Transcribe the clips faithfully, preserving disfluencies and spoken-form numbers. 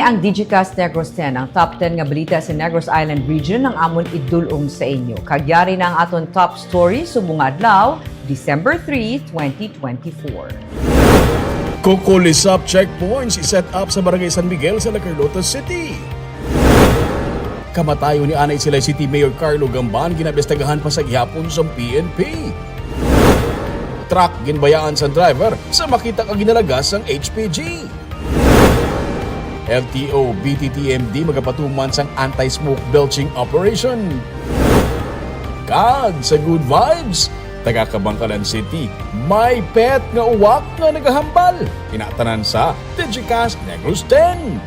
Ang Digicast Negros ten, ang top ten nga balita sa Negros Island Region, ang amon idul-ong sa inyo. Kag yari na ang aton top story subong nga adlaw, December three, twenty twenty-four. Kukulisap checkpoints i-set up sa Barangay San Miguel sa La Carlota City. Kamatayon ni anay Silay City Mayor Carlo Gamban, ginabestagahan pa sa gihapon sang P N P. Truck ginbayaan sang driver sa makita ka ginalagas sang H P G. L T O, B T T M D magapatuman sang anti-smoke belching operation. Kag sa good vibes, taga Kabankalan City, may pet nga uwak nga nagahambal. Ina tanan sa Digicast Negros ten.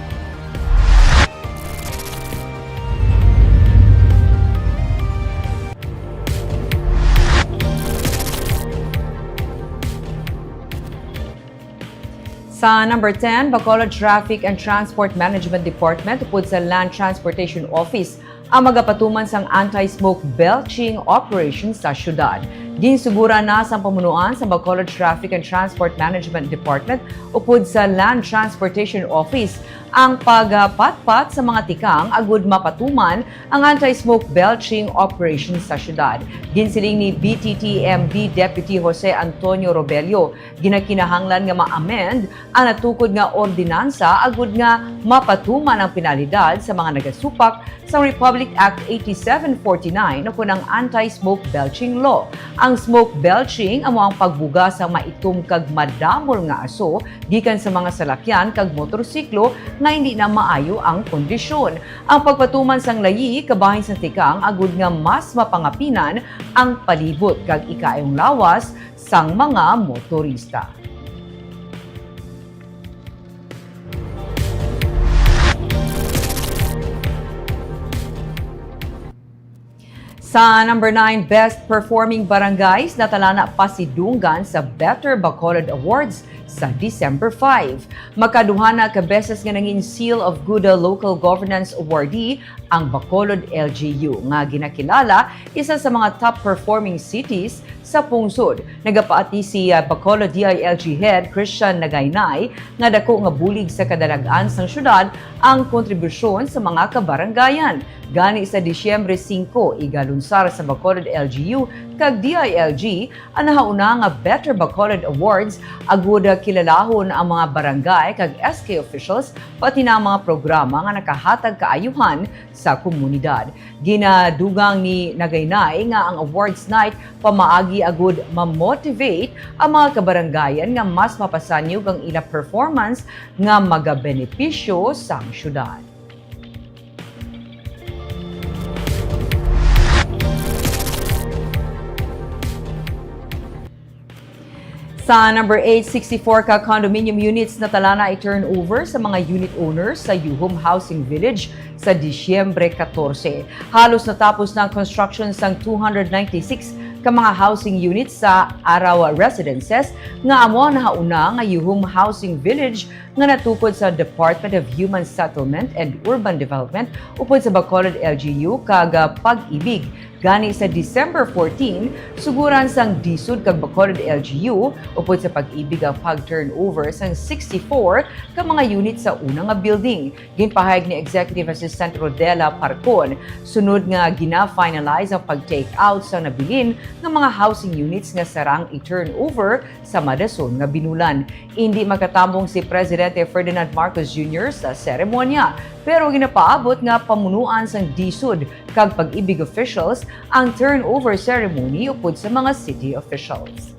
Sa number ten, Bacolod Traffic and Transport Management Department upod sa Land Transportation Office ang magapatuman sang anti-smoke belching operation sa syudad. Ginsuguran na sang pamunuan sa Bacolod Traffic and Transport Management Department upod sa Land Transportation Office ang pagpatpat sa mga tikang agud mapatuman ang anti-smoke belching operation sa syudad. Ginsiling ni B T T M D Deputy Jose Antonio Robello, ginakinahanglan nga ma-amend ang natukod nga ordinansa agud nga mapatuman ang penalidad sa mga nagasupak sa Republic Act eighty-seven forty-nine ukon ang Anti-Smoke Belching Law. Ang smoke belching amo ang pagbuga sa maitom kag madamol nga aso gikan sa mga salakyan kag motorsiklo nga indi na maayo ang kondisyon. Ang pagpatuman sang layi kabahin sang tikang agud nga mas mapangapinan ang palibot kag ikaayong lawas sang mga motorista. Sa number nine, Best Performing Barangays, natalana pasidunggan sa Better Bacolod Awards sa December five. Makaduha na ka beses nga nangin Seal of Good Local Governance Awardee ang Bacolod L G U, nga ginakilala isa sa mga top performing cities sa pungsod. Nagapaati si, ah, Bacolod D I L G Head Christian Nagaynay nga dako nga bulig sa kadalag-an sang syudad ang kontribusyon sa mga kabarangayan. Gani sa Disyembre singko, igalunsar sa Bacolod L G U kag D I L G ang nahauna nga Better Bacolod Awards, agud kilalahon ang mga barangay kag S K officials, pati na ang mga programa nga nakahatag kaayuhan sa komunidad. Ginadugang ni Nagaynay nga ang awards night pamaagi agud ma-motivate ang mga kabarangayan nga mas mapasanyog ang ila performance nga magabenepisyo sang syudad. Sa number eight, sixty-four ka condominium units natalana i-turnover sa mga unit owners sa Yuhum Housing Village sa Disyembre katorse. Halos natapos na ang construction sang two hundred ninety-six ka mga housing units sa Araw Residences nga amo ang nahauna nga Yuhum Housing Village nga natukod sa Department of Human Settlement and Urban Development upod sa Bacolod L G U kag, ah, Pag-ibig. Gani sa December fourteen, suguran sang DSUD kag Bacolod L G U upod sa Pag-ibig ang pag-turnover sang sixty-four ka mga unit sa una nga building. Ginpahayag ni Executive Assistant Rodela Parcon, sunod nga gina-finalize ang pag-take out sa nabilin nga mga housing units nga sarang i-turnover sa madason nga binulan. Indi makatambong si Presidente Ferdinand Marcos Junior sa seremonya, pero ginapaabot nga pamunuan sang DSUD kag Pag-ibig officials ang turnover ceremony upod sa mga city officials.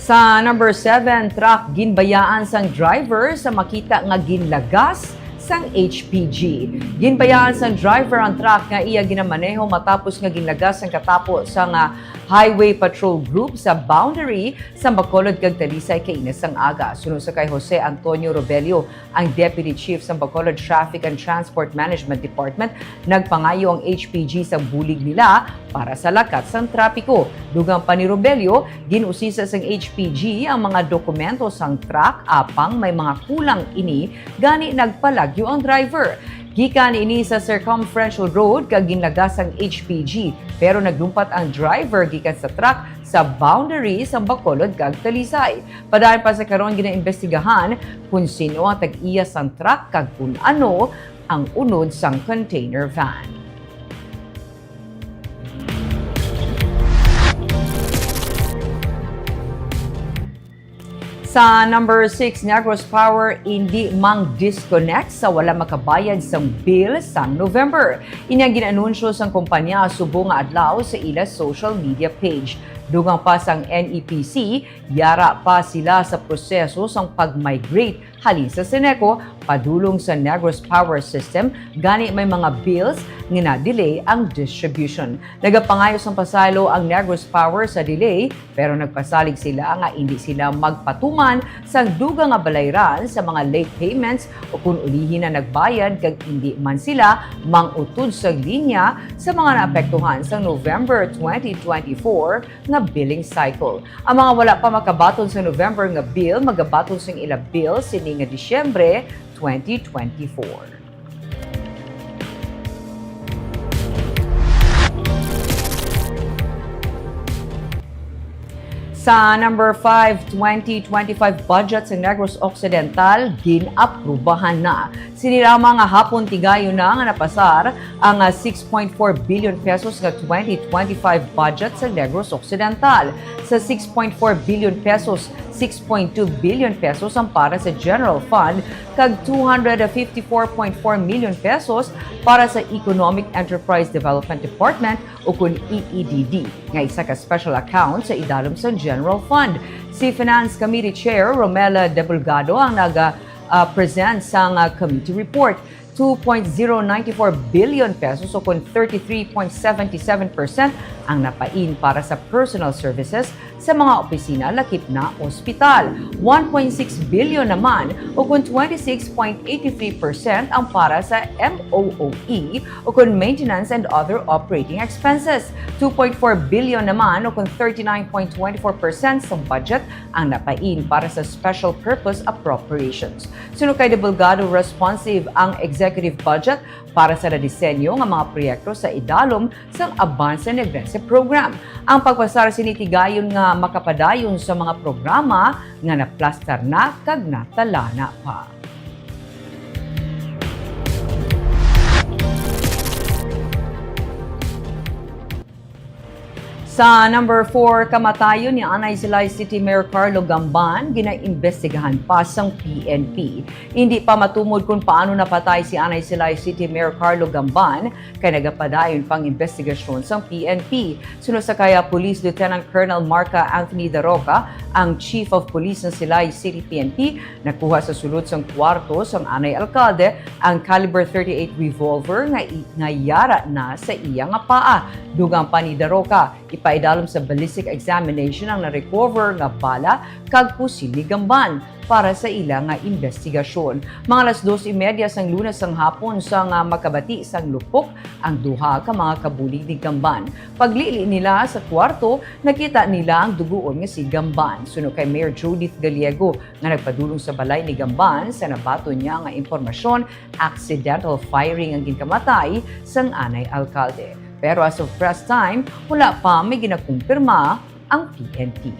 Sa number seven, truck ginbayaan sang driver sa makita nga ginlagas sang H P G. Ginbayaan sang driver ang truck nga iya ginamaneho matapos nga ginlagas sang katapo sang, ah, Highway Patrol Group sa boundary sang Bacolod kag Talisay kaina sang aga. Suno sa kay Jose Antonio Robelio, ang Deputy Chief sang Bacolod Traffic and Transport Management Department, nagpangayo ang H P G sa bulig nila para sa lakat sang trapiko. Dugang pa ni Robelio, gin-usisa sang H P G ang mga dokumento sang truck apang may mga kulang ini, gani nagpalagyo ang driver. Gikan ini sa Circumferential Road kag ginlagas sang H P G Pero naglumpat ang driver gikan sa truck sa boundary sang Bacolod kag Talisay. Padayon pa sa karon, ginaimbestigahan kung sino ang tag-iya sang truck kag kung ano ang unod sang container van. Sa number six, Negros Power indi mang-disconnect sa wala makabayad sang bill sang November. Ini ang gin-anunsyo sang kompanya subong nga adlaw sa ila social media page. Dugang pa sang N E P C, yara pa sila sa proseso sang pag-migrate halin sa Ceneco padulong sa Negros Power System, gani may mga bills nga na-delay ang distribution. Nagapangayo sang pasaylo ang Negros Power sa delay, pero nagpasalig sila nga indi sila magpatuman sang dugang nga balayran sa mga late payments o kon ulihi na nagbayad kag indi man sila mang-utod sang linya sa mga naapektuhan sang November twenty twenty-four nga billing cycle. Ang mga wala pa makabaton sa November nga bill, magabaton sing ila bill sini nga Disyembre twenty twenty-four. Sa number five, twenty twenty-five budget sa Negros Occidental gin-aprubahan na. Sini lamang nga hapon tigayon na nga napasar ang, ah, six point four billion pesos nga twenty twenty-five budget sa Negros Occidental. Sa six point four billion pesos, six point two billion pesos ang para sa General Fund kag two hundred fifty-four point four million pesos para sa Economic Enterprise Development Department, ukon E E D D, nga isa ka special account sa idalom sang General Fund. Si Finance Committee Chair Romela Debulgado ang naga, ah, present sang, ah, committee report. Two point zero nine four billion pesos, ukon thirty-three point seven seven percent, ang napain para sa personal services sa mga opisina lakip na ospital. One point six billion naman, ukon twenty-six point eighty-three percent, ang para sa M O O E, ukon maintenance and other operating expenses. Two point four billion naman, ukon thirty-nine point twenty-four percent sang budget, ang napain para sa special purpose appropriations. Suno kay Debulgado, responsive ang executive budget para sa nadisenyo nga mga proyekto sa idalom sang Avanza Negrense Program. Ang pagpasar sini tigayon nga makapadayon sa mga programa nga naplastar na kag natalana pa. Sa number four, kamatayon ni Anay Silay City Mayor Carlo Gamban ginaimbestigahan pa sang P N P. Indi pa matumod kon paano napatay si Anay Silay City Mayor Carlo Gamban, kay nagapadayon pang imbestigasyon sang P N P. Suno sa kaya Police Lieutenant Colonel Marca Anthony Daroca, ang Chief of Police ng Silay City P N P, nakuha sa sulod sang kwarto sang anay alkalde ang caliber thirty-eight revolver nga i-, nga yara na sa iya nga paa. Dugang pa ni Daroca, ipaidalom sa ballistic examination ang na-recover nga bala kag pusil ni Gamban para sa ila nga imbestigasyon. Mga alas dos y media sang Lunes sang hapon sa nga makabati sang lupok ang duha ka mga kabulig ni Gamban. Paglili nila sa kwarto, nakita nila ang dugoon nga si Gamban. Suno kay Mayor Judith Gallego, nga nagpadulong sa balay ni Gamban, sa nabaton niya nga impormasyon, accidental firing ang ginkamatay sang anay alkalde. Pero as of press time, wala pa may ginakumpirma ang P N P.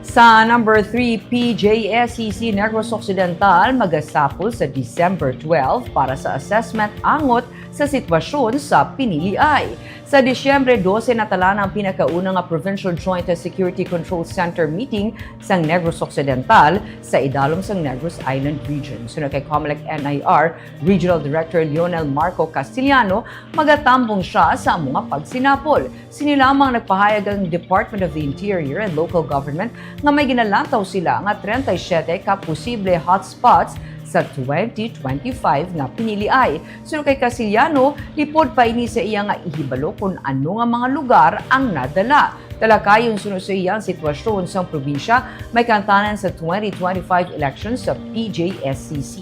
Sa number three, P J S E C Negros Occidental magasapol sa December twelve para sa assessment angot sa sitwasyon sa Pinili-ay. Sa Disyembre dose, natalana ang pinakauna nga Provincial Joint Security Control Center meeting sang Negros Occidental sa idalom sang Negros Island Region. Suno kay Comelec N I R Regional Director Lionel Marco Castellano, magatambong sia sa amo nga pagsinapol. Sini lamang nagpahayag ang Department of the Interior and Local Government nga may ginalantaw sila nga treinta y siete ka posible hotspots sa twenty twenty-five nga Pinili-ay. Suno kay Castellano, lipod pa ini sa iya nga ihibalo kon ano nga mga lugar ang nadala. Talakayon suno sa iya ang sitwasyon sang probinsya may kaangtanan sa twenty twenty-five elections sa P J S C C.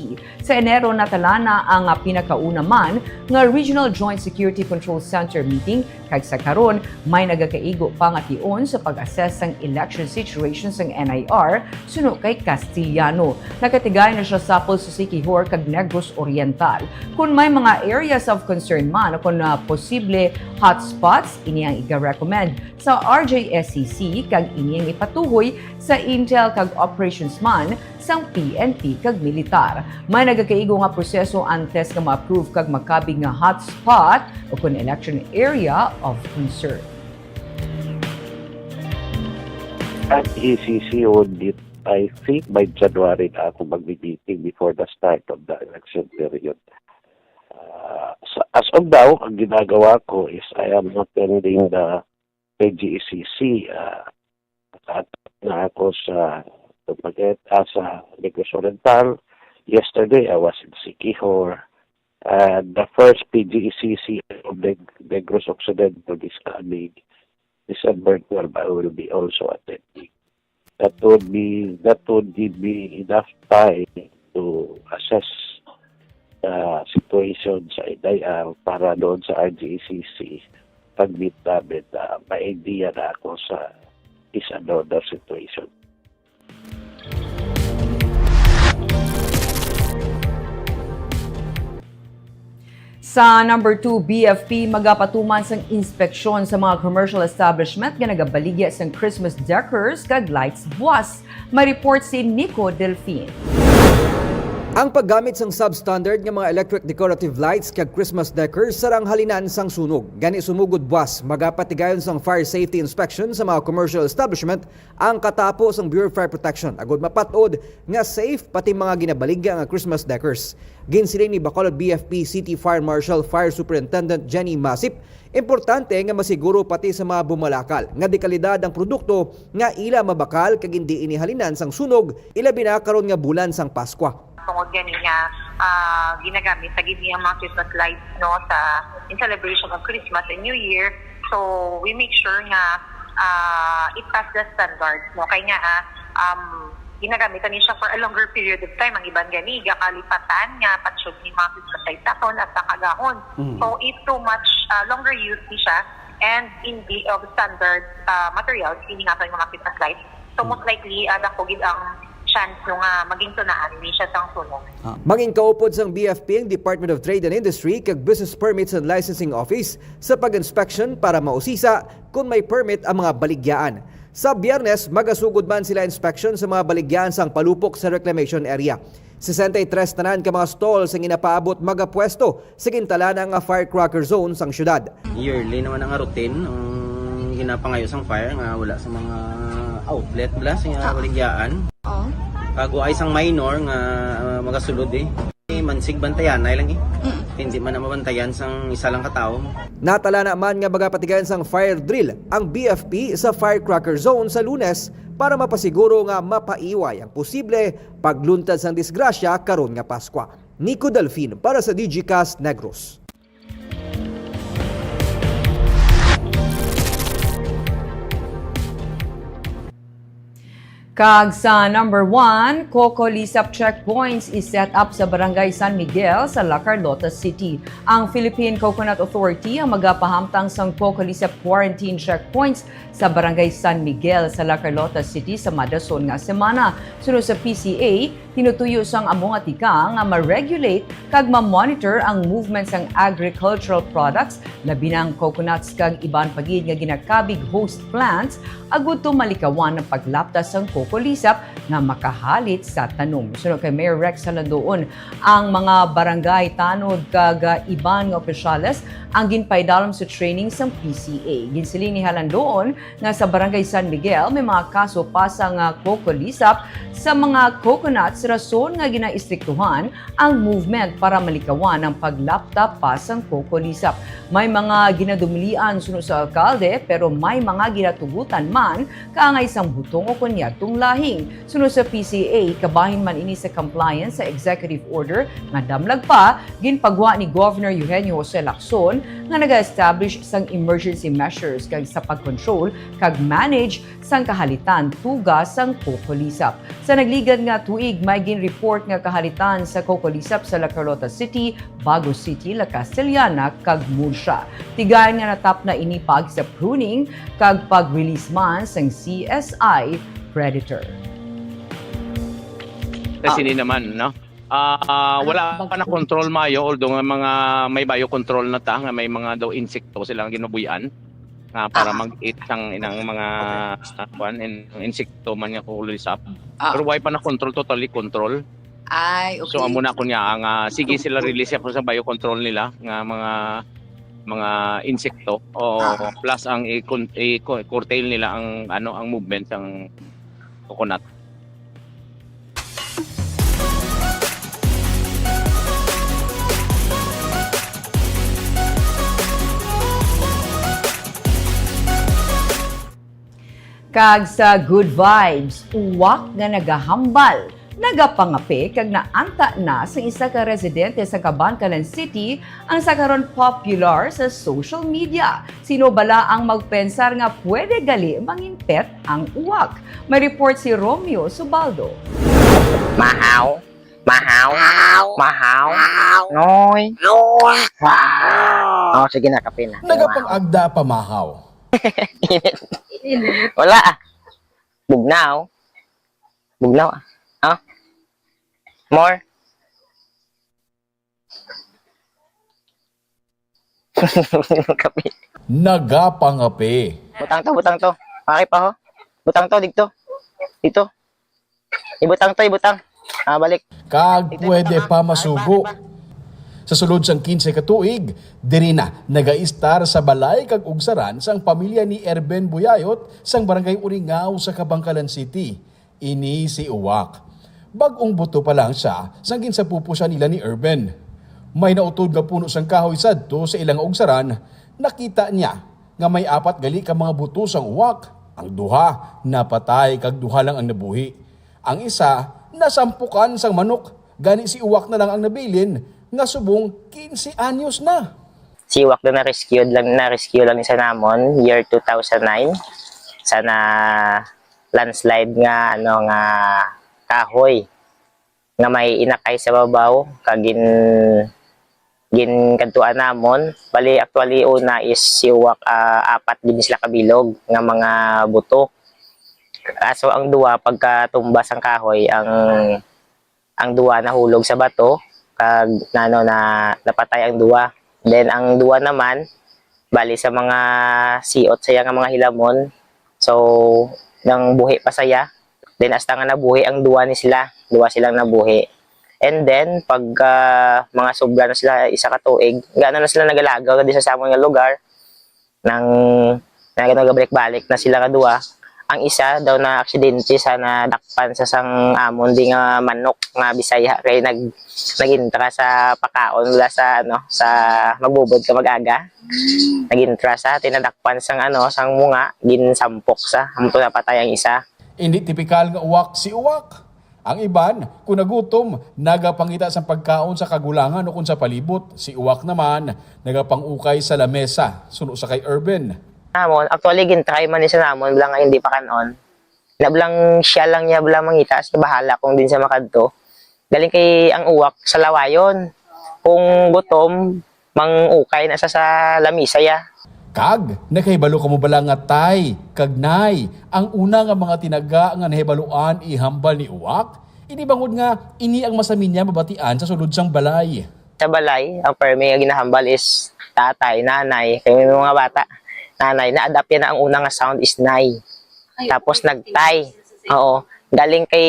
Sa Enero, natala na ang, ah, pinakauna man nga Regional Joint Security Control Center meeting, kag sa karon, may nagakaigo pa nga tion sa pag-assess sang election situation sang N I R suno kay Castellano. Nakatigay na siya sa Siquijor kag Negros Oriental. Kung may mga areas of concern man o kung, ah, posible hotspots, ini ang iga-recommend sa R J S C C kag ini ang ipatuhoy sa intel kag operations man sang P N P kag militar. May nagakaigo nga proseso antes nga ma-approve kag makabig nga hotspot o kon election area of concern. At E C C would, I think, by January na ako magbi-meeting before the start of the election period. Uh, sa, as of now, ang ginagawa ko is I am attending the P G E C C. Uh, at na ako sa Dumaguete, ah, sa Negros Oriental. Yesterday, I was in Siquijor. Uh, the first P G E C C of the Negros Occidental this coming December twelve, I will be also attending. That would be, that would give me enough time to assess the situation sa Inday Al para doon sa R G E C C. Pag-meet namin, uh, may idea na ako sa is and order situation. Sa number two, B F P magapatuman sang inspeksyon sa mga commercial establishment nga nagabaligya sang Christmas decors kag lights buas. May report si Nico Delfin. Ang paggamit sang substandard nga mga electric decorative lights kag Christmas decors sarang halinan sang sunog. Gani sumugod buas, magapatigayon sang fire safety inspection sa mga commercial establishment ang katapo sang Bureau of Fire Protection agud mapat-od nga safe pati mga ginabaligya nga Christmas decors. Ginsiling ni Bacolod B F P City Fire Marshal Fire Superintendent Jenny Masip, importante nga masiguro pati sa mga bumalakal nga dekalidad ang produkto nga ila mabakal kag indi ini halinan sang sunog, ilabi na karon nga bulan sang Paskwa. Tungod gani nga, ah, ginagamit sa gid ang mga Christmas lights, no, sa, in celebration of Christmas and New Year. So, we make sure nga, ah, it pass the standards, no? Kay nga, ah, um, ginagamit ani siya for a longer period of time. Ang iban gani, gakalipatan nga patsog ni mga Christmas lights naton hasta kagahon. Mm. So, if too much, ah, longer use ni siya, and hindi of standard, ah, materials, ini nga mga Christmas lights, so most likely, ah, dako gid ang chance, no, nga maging tunaan ni siya sang sunog. Ah. Maging kaupod sang B F P ang Department of Trade and Industry kag Business Permits and Licensing Office sa pag-inspection para mausisa kon may permit ang mga baligyaan. Sa Biyernes, magasugod man sila inspection sa mga baligyaan sang palupok sa reclamation area. Sesenta y tres tanan ka mga stall sang ginapaabot magapwesto sa gintalana nga firecracker zone sang syudad. Yearly naman ang routine, ang ginapangayo sang fire nga wala sa mga outlet bala sa Ah. baligyaan. Oh. Kag waay sang minor nga, ah, magasulod eh. Eh, mansig bantayanay lang eh. Mm. Hindi man na mabantayan sang isa lang ka tawo. Natala na man nga magapatigayon sang fire drill ang B F P sa firecracker zone sa Lunes para mapasiguro nga mapaiway ang posible pagluntad sang disgrasya karon nga Paskwa. Nico Delfin para sa Digicast Negros. Kag sa number one, Coco Lisap checkpoints is set up sa Barangay San Miguel sa La Carlota City. Ang Philippine Coconut Authority ang magapahamtang sang Coco Lisap quarantine checkpoints sa Barangay San Miguel sa La Carlota City sa madason nga semana. Suno sa P C A, tinutuyo sang amo nga tikang nga ma-regulate kag ma-monitor ang movement sang agricultural products, labi na ang coconuts kag iban pa gid nga ginakabig host plants, agud to malikawan ang paglapta sang coco lisap nga makahalit sa tanom. Suno kay Mayor Rex Halandoon, ang mga barangay tanod kag, ah, iban nga opisyales ang ginpaidalom sa training sang P C A. Ginsiling ni Halandoon nga sa Barangay San Miguel may mga kaso pa sang, ah, coco lisap sa mga coconuts, rason nga ginaistriktuhan ang movement para malikawan ang paglapta pa sang coco lisap. May mga ginadumilian suno sa alkalde, pero may mga ginatugutan man kaangay sang butong o kon yadtong Lahing. Suno sa P C A, kabahin man ini sa compliance sa executive order nga damlag pa ginpagwa ni Governor Eugenio Jose Lacson nga nag-establish sang emergency measures kag sa pag-control kag manage sang kahalitan tuga sang Coco Lisap. Sa nagligad nga tuig, may gin-report nga kahalitan sa Coco Lisap sa La Carlota City, Bago City, La Castellana, kag Murcia. Tigayon nga natapna ini paagi sa pruning kag pag-release man sang C S I Predator. Kasi ni naman, no? Ah, ah, wala pa na control mayo, although nga mga may biocontrol na ta, nga may mga daw insekto silang ginabuyan nga para Ah. mag-eat sang inang mga ah, kuan, in, insekto man nga kulisap. Ah. Pero wala pa na control, totally control. Ay, okay. So amo na ko niya ang ah, sige sila release ako sa biocontrol nila nga mga mga insekto o Ah. plus ang i-con- i-curtail nila ang ano ang movement sang coconut. Kag sa good vibes, uwak nga nagahambal, nagapangape kag naanta na sa isa ka residente sa Kabankalan City ang sa karon popular sa social media. Sino bala ang magpensar nga pwede gali mangin pet ang uwak? May report si Romeo Subaldo. Mahaw. Mahaw. Mahaw. Noy. Wow. Oh, sige na, kape na. Nagapang-agda pa mahaw. Wala ah. Bugnaw. Bugnaw ah. Ah. More. Kape. Nagapangape. Butang to, butang to. Pare pa ho. Butang to, dito. Dito. Ibutang to, ibutang. Ah, balik. Kag pwede pa masugo. Sa sulod sang kinse ka tuig, diri na nagaistar sa balay kag ugsaran sang pamilya ni Erben Buyayot sang Barangay Uringao sa Kabangkalan City. Ini si Uwak. Bag-ong buto pa lang siya sang ginsapupo siya nila ni Erben. May nautod nga puno sang kahoy sadto sa ilang ugsaran, nakita niya nga may apat gali ka mga buto sang uwak. Ang duha napatay kag duha lang ang nabuhi. Ang isa nasampukan sang manok, gani si Uwak na lang ang nabilin nga subong quince anyos na. Si Uwak na na-rescue lang, na-rescue lang sa namon year two thousand nine sa na landslide nga ano nga kahoy nga may inakay sa babaw kag gin ginkadtuan namon. Bali, actually, una is si Uwak, ah, apat gid sila kabilog nga mga buto. Kaso ang duha, pagkatumba sang kahoy, ang ang duha nahulog sa bato, kag nano na napatay ang duha. Then ang duha naman, bali sa mga siot saya nga mga hilamon, so nang buhi pa saya. Then hasta nga nabuhi ang duha ni sila, duha silang nabuhi. And then pag ah, mga sobra na sila isa ka tuig, gana na sila nagalagaw na di sa samon nga lugar, nang nag nagabalik-balik na sila nga duha. Ang isa daw na aksidente sa nadakpan sa sang amon di nga manok nga Bisaya kay nag nagintra sa pakaon nila sa ano sa magbubod ka mag-aga. Nagintra sa tinadakpan sang ano sang munga ginsampok sa amto napatay ang isa. Hindi tipikal nga uwak si uwak. Ang iban, kung nagutom, nagapangita sang pagkaon sa kagulangan ukon sa palibot. Si uwak naman, nagapang-ukay sa lamesa, suno sa kay Erben. Namon, actually gintry man ni sa namon bala nga hindi pa kan-on. Na bala siya lang niya bala mangita, siya bahala kung din siya makadto. Galing kay ang uwak sa lawayon. Kung gutom, mang-ukay na sa sa lamisa ya. Kag nakahibalo kamo bala nga tay kag nay ang una nga mga tinaga nga nahibaluan ihambal ni uwak? Ini bangod nga ini ang masaminya mabatian sa sulod sang balay. Sa balay, ang permi nga ginahambal is tatay, nanay, kay may mga bata. Nanay, na-adapt yan na ang una nga sound is nay. Tapos nagtay. Oo. Galing kay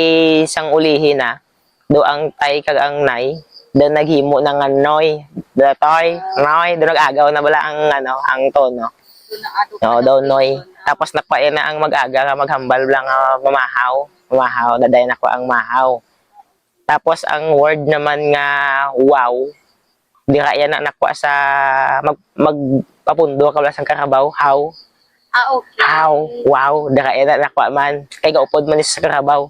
sang ulihi na, do ang tay kag ang nay, do naghimo na nga noy. Do toy, noy, do nag-agaw na bala ang ano, ang tono. Oo, do noy. Tapos nakuha na ang mag-aga nga maghambal bala nga mamahaw. Mamahaw, daday na ko ang mahaw. Tapos ang word naman nga wow, dira yan na nakuha sa mag, magpapundo ka wala sang karabaw, how. Ah, okay. Aw, wow, dira ina nakuha man. Kay gaupod man ni sa karabaw.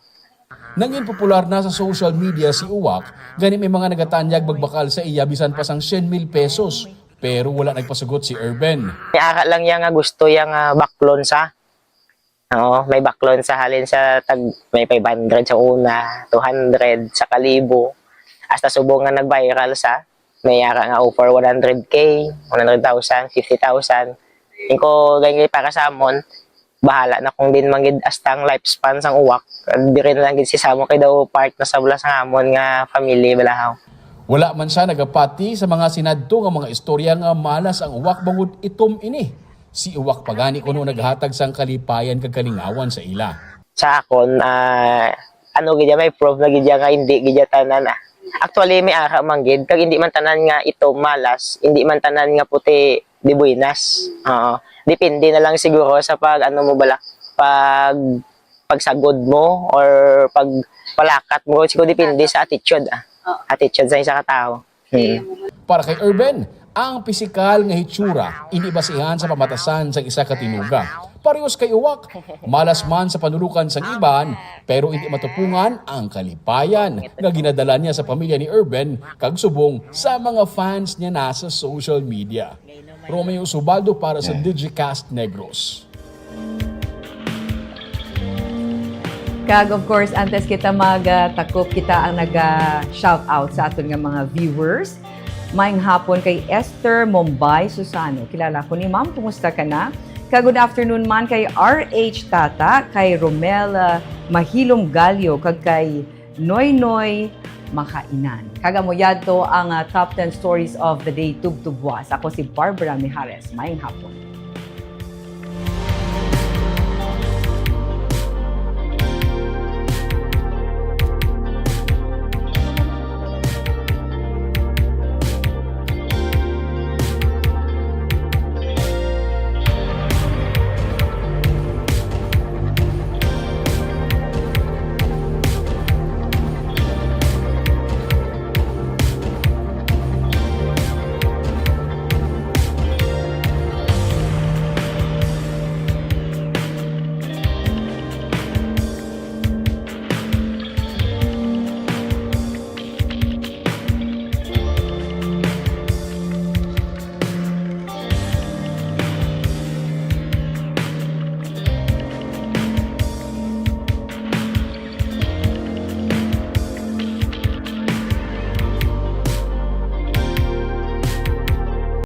Nangin popular na sa social media si Uwak, gani may mga nagatanyag magbakal sa iya bisan pa sang syen mil pesos. Pero wala nagpasugot si Urban. May ara lang iya nga gusto iya nga baklon sa. Oo, may baklon sa halin sa tag may five hundred sa una, two hundred sa kalibo. Hasta subong nga nag-viral sa may ara nga offer one hundred K, one hundred thousand, fifty thousand. Ingko gani para sa amon, bahala na kung din man gid hasta ang lifespan sang uwak. Diri na lang gid si samo kay daw part na sa bala sa amon nga family balahaw. Wala man siya nagapati sa mga sinadto nga mga istorya nga malas ang uwak bangod itom ini. Si uwak pa gani kuno naghatag sang kalipayan kag kalingawan sa ila. Sa akon, ah, ano gid ya, may proof na gid ya nga hindi gid ya tanan, ah. Actually, may ara man gid, kag hindi man tanan nga itom malas, hindi man tanan nga puti di buenas. Oo. Depende na lang siguro sa pag, ano mo bala, pag, pagsagod mo or pag palakat mo. Siguro depende sa attitude, ah. Attitude sa isa ka tawo. Hmm. Para kay Urban, ang pisikal nga hitsura indi basihan sa pamatasan sang isa ka tinuga. Parehos kay uwak, malas man sa panulokan sang iban, pero indi matupungan ang kalipayan nga ginadala niya sa pamilya ni Urban kag subong sa mga fans niya na sa social media. Romeo Subaldo para sa Digicast Negros. Kag of course, antes kita magtakop, kita ang naga-shout out sa aton nga mga viewers. Maayong hapon kay Esther Mombay Susano. Kilala ko ni Ma'am, kumusta ka na? Kag good afternoon man kay R H Tata, kay Romel, ah, Mahilom Galio, kag kay Noynoy Makainan. Kag amo yadto ang, ah, top ten stories of the day, tubtubwas. Ako si Barbara Mijares. Maayong hapon.